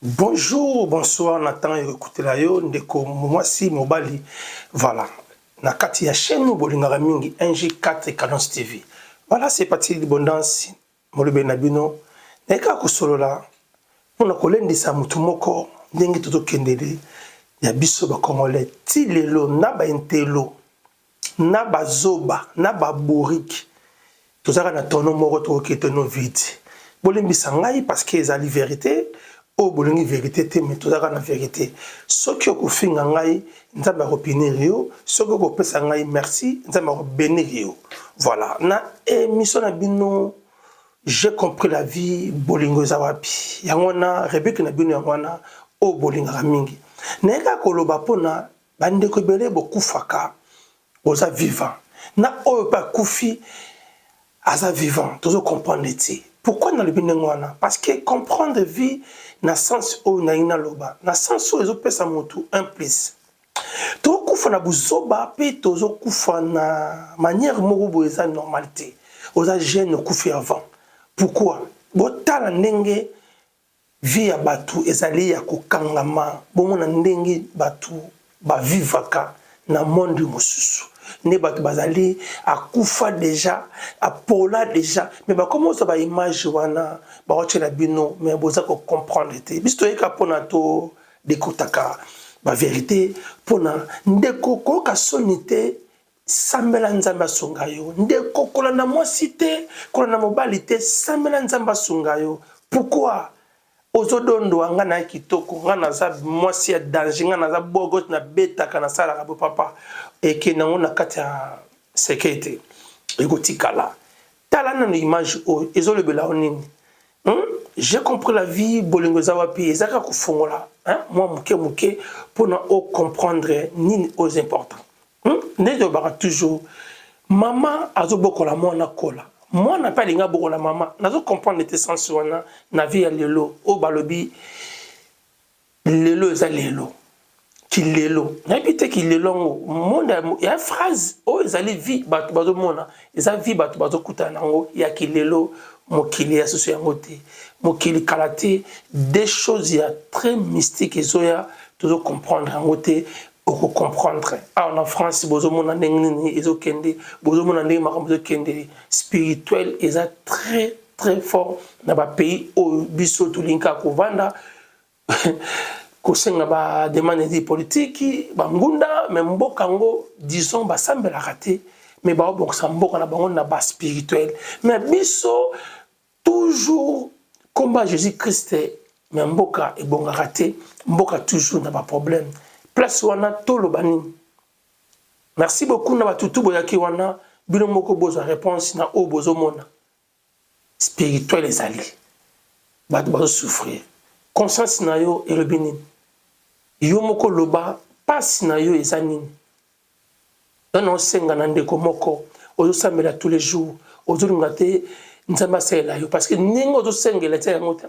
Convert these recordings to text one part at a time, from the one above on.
Bonjour, bonsoir na temps ya kokutela yo ndeko mwasi mobali voilà na kati ya chaîne bolingaka mingi NG4 Cadence TV. Voilà, c'est parti l'abondance molobeli na bino naye kaka kosolola mpona kolendisa motu moko ndenge tozokendele ya biso ba congolais ti lelo na ba intello na ba zoba na ba bourrique tozalaka na tono moko tokoki tono vide. Bolimbisa ngai parce que ezali verite oyo bolingi verite te, mais tozalaka na verite. Soki okofinga ngai, Nzambe akopunir yo. Soki okopesa ngai merci, Nzambe akobenir yo. Voilà, na émission na bino J'ai compris la vie, bolingo eza wapi? Yango wana rubrique na bino, yango wana oyo bolingaka mingi. Naye kaka koloba mpona bandeko ebele bokufaka boza vivant, na oyo mpe akufi aza vivant, tozo comprendre te pourquoi nalobi ndenge wana. Parce que comprendre vie na sens oyo nalingi naloba, na sens oyo ezopesa motu un plus. Tokokufa na buzoba mpe tozokufa na manière moko boye eza normal te. Oza jeune, okufi avant, pourquoi? Botala ndenge vie ya bato ezali ya kokangama. Bomona ndenge bato bavivaka na monde mosusu, nde bato bazali akufa déjà, apola déjà, mais bakoma ozwa baimage wana baotiela bino, mais boza kocomprendre te. Biso toyeka mpona to dekotaka baverité mpona ndeko koyoka soni te. Sambela Nzambe asunga yo, ndeko. Kolanda mwasi te, kolanda mobali te, sambela Nzambe asunga yo. Pourquoi ozodondoa? Nga na ye kitoko, nga naza mwasi ya danger, nga naza bogote, nabetaka, nasalaka bo papa ekende yango na kati ya seke te, ekotikala. Tala nano image oyo ezolobela yo nini? J'ai compris la vie, bolingo eza wapi? Eza kaka kofongola mwa moke moke mpona ocomprendre nini oyo eza important? Nde tolobaka toujours, mama azobokola mwana, kola mwana mpe alingi abokola mama. Nazocomprendre te sens wana na vie ya lelo oyo balobi lelo eza lelo kilelo. Nayebi te kilelo yango monde ya phrase oyo ezali vie bato bazomona, eza vie bato bazokutana nango ya kilelo. Mokili ya susu yango te, mokili kala te. Des choses ya très mystique ezoya, tozocomprendre yango te. Okocomprendre awa na France, bozomona ndenge nini ezokende, bozomona ndenge makambo ezokende. Spirituel eza très très fort na bapays oyo biso tolingi kaka kovanda kosenga bademande edi politiki bangunda, mais mboka yango, disons, basambelaka te, mais baobongisa mboka na bango na baspirituel. Mais biso toujours komba Jésus Christ, mais mboka ebongaka te, mboka toujours na baproblème. Place wana toloba nini? Merci beaucoup na batutu boyaki wana. Bino moko bozwa réponse na oyo bozomona. Spirituel ezali, bato bazosouffrir. Conscience na yo elobi nini? Yo moko loba, mpasi na yo eza nini? Wana osenga na ndeko moko ozosambela tous les jours, ozolinga te Nzambe asalela yo, parce que ndenge ozosengela tia yango te,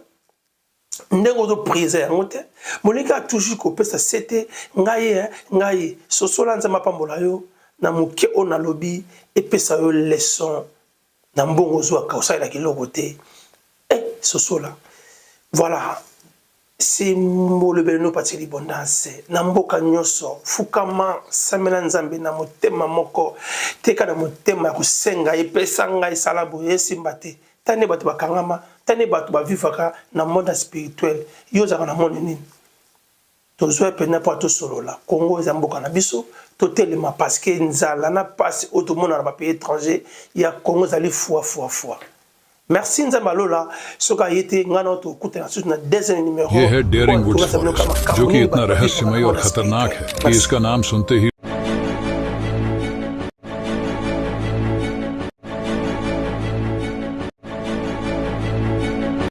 ndenge ozoprise yango te. Molingi kaka toujours kopesa se te. Ngai ngai sosola. Nzambe apambola yo na moke oyo nalobi, epesa yo leçon na mbongo ozwaka osalelaka eloko te. Sosola. Voilà, se molobeli no Pati Libondance. Na mboka nyonso, fukama, sambela Nzambe na motema moko. Teka na motema ya kosenga, epesa ngai, esala boye, esimba te. Ta nde bato bakangama, ta nde bato bavivaka na monde ya spirituel. Yo ozalaka na monde nini? Tozwa mpena mpo tosolola. Congo eza mboka na biso, totelema, parce que nzala na pasi oyo tomona na bapays étranger ya Congo ezali fua fua fua. Merci. Nzambe alola soki aye te, ngai na tokutana susu na deuxième numéro. ये है daring woods forest, जो कि इतना रहस्यमय और खतरनाक है कि इसका नाम सुनते ही